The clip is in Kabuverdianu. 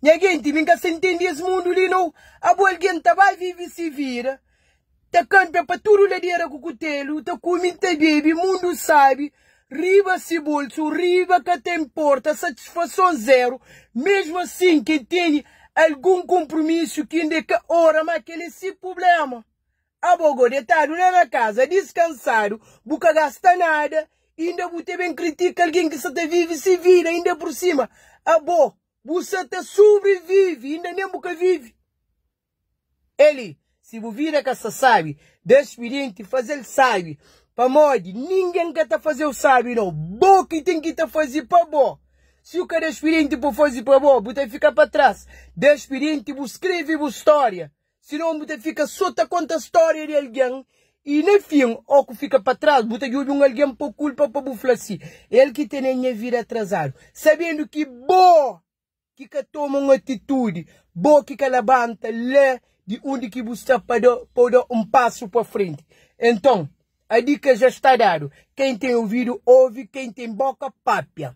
Nha genti, mi N ka sa ntende es mundu li nau. Abo algen ta bai vive si vida, ta kanpia pa tudu ladera ku kutelu, ta kume, ta bebe, mundu sabi, riba si bolsu, riba ka ta inporta, satisfason zeru. Mesmu asin, ken tene algun kunprumisu ki inda e ka ora, ma kel é si prublema. Abo go detadu la na kaza, diskansadu, bu ka gasta nada, inda bu ta ben kritika algen ki sa ta vive si vida, inda pur sima, abo bu sa ta subrivive, inda nen bu ka vive. Eli, si bu vida ka sta sabi, da spidienti, faze-l sabi, pamodi ningen ka ta faze-u sabi nau, bo ki ten ki ta faze pa bo. Si u ka da spidienti pa faze pa bo, bu ta fika pa tras. Da spidienti bu skrebe bu storia, Sinon bu ta fika so ta konta storia di algen i na fin o ku fika pa tras bu ta djobe un algen po kulpa pa bu fla si, El ki tene nha vida atrazadu. Sabendu ki bo ki ka toma un atitudi, bo ki ka labanta la di undi ki bu sta pa da pa da un pasu pa frenti. Enton, a dika ja sta dadu, ken ten ovidu ovi, ken ten boka papia.